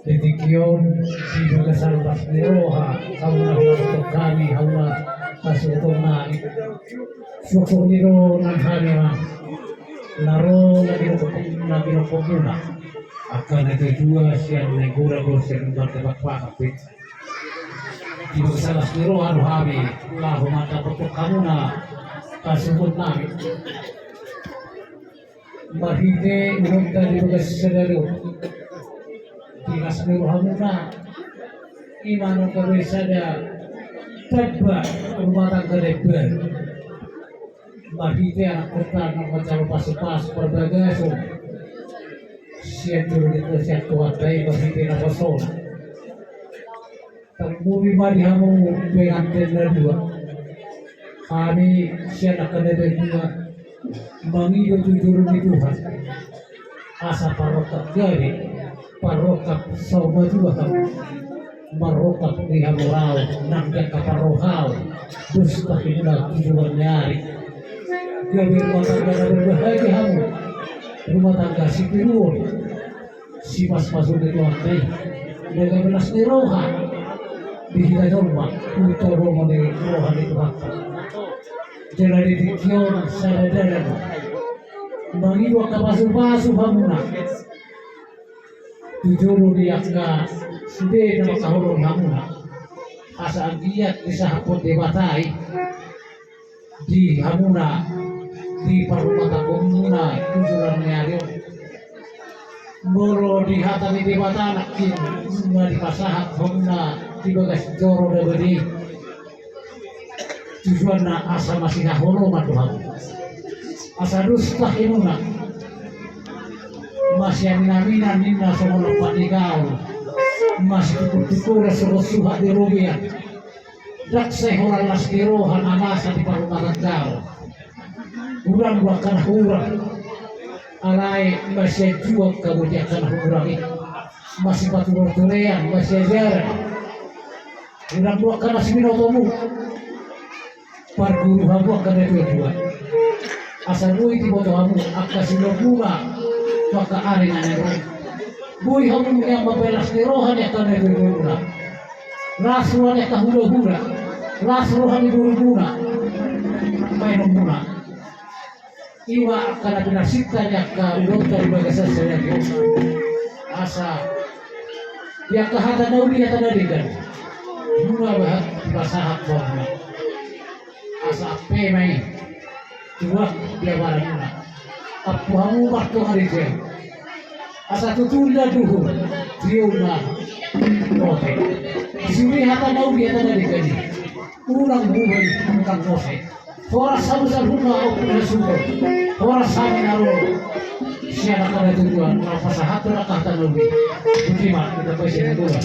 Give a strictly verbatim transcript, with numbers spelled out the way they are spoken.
Di tingki on, di bagasan las ni roha, hamu na hulahuton hami, hamu na hasuhuton nami. Suksuk ni do nang hami ma na ro na binompok, na binompok muna. Angka na tuatua sian na i gora do sian marga Pakpahan pe. Di bagasan las ni roha do hami laho mandapothon hamu na hasuhuton nami. Marhite ulaonta di bagasan sadari on, di las ni rohamuna, i ma nunga gabe sada tamba rumah tangga na imbaru. Marhite anakkonta na manjalo pasupasu parbagason sian jolo ni Tuhanta i, marhite naposona. Tarlumobi ma di hamu penganten na dua. Hami sian angka na dua mangido tu jolo ni Tuhan asa parrongkap gabe, parrongkap saur matua hamu, marrongkap di hamoraon nang di angka parrohaon, dos tahimuna tu joloan ni ari. Gabe rumah tangga na berbahagia hamu, rumah tangga sitiruon, sipasupasu ni Tuhanta i, na gabe las ni roha di hita jolma, tu tolonan ni roha ni Tuhanta. Jala di tingki on sada dalan mangido angka pasupasu hamuna tu jolo ni angka sude na mangkaholongi hamuna, asa anggiat disahaphon Debata i di hamuna, di parrumatanggaonmuna tu joloan ni ari on. Molo di hata ni Debata nangkin nunga dipasahat hamuna di bagas joro na badia i, tujuanna asa masihaholongan do hamu, asa dos tahimuna, masiaminaminan ninna songon ompat ni gaol, masitukurtukuran songon suhat di robean. Ndang sai holan las ni roha na masa di parrumatanggaon. Godang do angka na hurang, alai masianjuang hamu di angka na hurang i, masipaturaturean, masiajaran. Godang do angka na sibinotomu, parguru hamu angka na tuatua, asa boi diboto hamu angka siulaonmuna tu angka ari na naeng ro. Boi hamu nian mambahen las ni roha ni angka na tuatuamuna. Las roha ni angka hulahula, las roha ni borumuna, bahenonmuna. I ma angka na pinarsinta ni angka ulaonta di bagasan sadari on. Asa di angka hata na uli, hata na denggan, nunga bahat dipasahat hamuna. Asa ampe ma i tuak di abaramuna, ampu hamu martonga di jea. Asa tutu na duhur, tio na lote. Sude hata na uli, hata na denggan i, unang buhai, unang mose. Horas hamu saluhutna, ompu na suhut. Horas hami na ro sian angka na tuatua, na pasahathon angka hata na uli. Botima, kita paisi na tua.